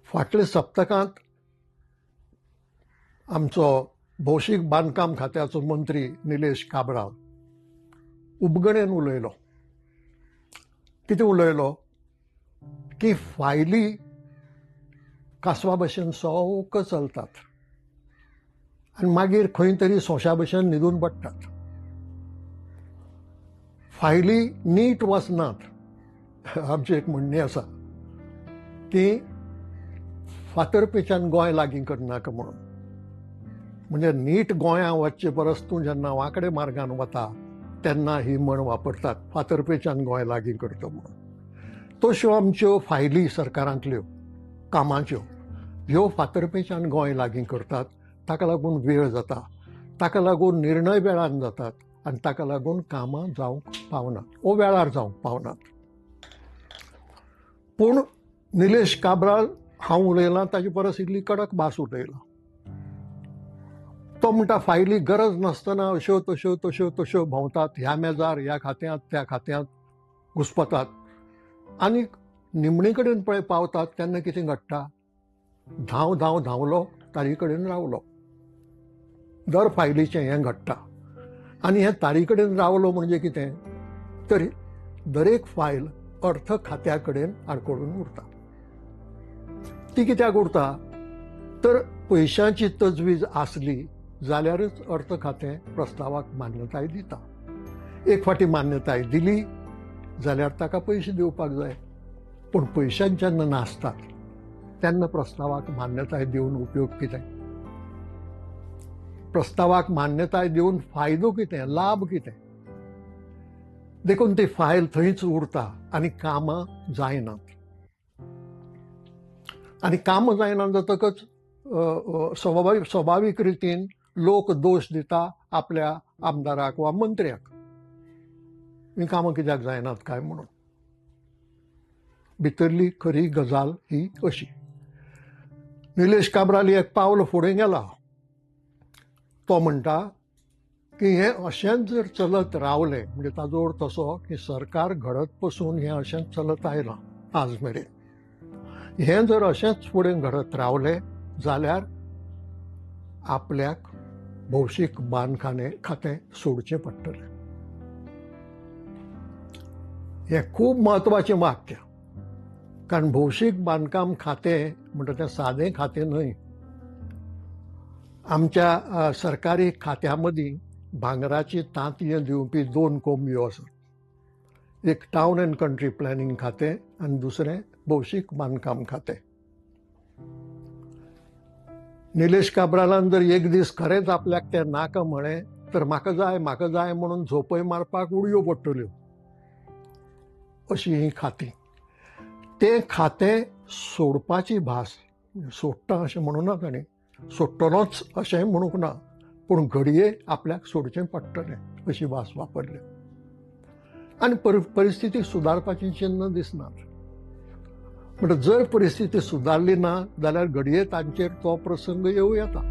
फाटल्या सप्तकांत आमचो भौशीक बांदकाम खात्याचो मंत्री निलेश काब्राल उबगणेन उलयलो. कितें उलयलो की फायली कासवा भशेन सवक चलतात आनी मागीर खंय तरी सोंशा भशेन न्हिदून पडटात. फायली नीट वचनात. आमची एक म्हणणी आसा की फातरपेच्यान गोंय लागीं करनाका म्हणून. म्हणजे नीट गोंया वचचे परस तूं जेन्ना वांकडे मार्गान वता तेन्ना ही म्हण वापरतात, फातरपेच्यान गोंय लागीं करता म्हणून. तश्यो आमच्यो फायली सरकारांतल्यो कामाच्यो ह्यो फातरपेच्यान गोंय लागीं करतात. ताका लागून वेळ जाता, ताका लागून निर्णय वेळान जातात आनी ताका लागून कामां जावंक पावनात वो वेळार जावंक पावनात. पूण निलेश काब्राल हांव उलयलां ताजे परस इल्ली कडक भास उलयला. तो म्हणटा फायली गरज नासतना अश्यो तश्यो तश्यो तश्यो भोंवतात, ह्या मेजार ह्या खात्यांत त्या खात्यांत घुस्पतात आनी निमणे कडेन पळय पावतात तेन्ना कितें घडटा, धांव धांव धांवलो तारी कडेन रावलो. दर फायलीचें हें घडटा. आनी हें तारी कडेन रावलो म्हणजे कितें तर दरेक फायल अर्थ खात्या कडेन आडखळून उरता. ती कित्याक उरता तर पयशांची तजवीज आसली जाल्यारच अर्थ खातें प्रस्तावाक मान्यताय दिता. एक फावटी मान्यताय दिली जाल्यार ताका पयशे दिवपाक जाय, पूण पयशांच जेन्ना नासतात तेन्ना प्रस्तावाक मान्यताय दिवन उपयोग कितें? प्रस्तावाक मान्यताय दिवन फायदो कितें, लाभ कितें? देखून ती फायल थंयच उरता आनी कामां जायनात. आनी कामां जायना जातकच स्वाभावीक रितीन लोक दोश दिता आपल्या आमदाराक वा मंत्र्याक, हीं कामां कित्याक जायनात काय म्हणून. भितरली खरी गजाल ही अशी. निलेश काब्राल एक पावल फुडें गेला. तो म्हणटा की हें अशेंच जर चलत रावलें, म्हणजे ताजो अर्थ असो की सरकार घडत पसून हें अशेंच चलत आयलां आज मेरेन, हें जर अशेंच फुडें घडत रावलें जाल्यार आपल्याक भौशीक बांदकाम खातें सोडचें पडटलें. हें खूब म्हत्वाचें वाक्य, कारण भौशीक बांदकाम खातें म्हणटा तें सादें खातें न्हय. आमच्या सरकारी खात्या मदीं भांगराची तांतयां दिवपी दोन कोंबयो आसात, एक टावन अँड कंट्री प्लॅनिंग खातें आनी दुसरें भौशीक बांदकाम खातें. निलेश काब्रालान जर एक दीस खरेंच आपल्याक तें नाका म्हळें तर म्हाका जाय म्हाका जाय म्हणून झोपय मारपाक उडयो पडटल्यो. अशी हीं खातीं. तें खातें सोडपाची भास, सोडटा अशें म्हणूं ना ताणें, सोडटलोच अशेंय म्हणूंक ना, पूण घडये आपल्याक सोडचें पडटलें अशी भास वापरली. आनी परिस्थिती सुदारपाची चिन्ह दिसनात. म्हणटा जर परिस्थिती सुदारली ना जाल्यार घडये तांचेर तो प्रसंग येवं येता.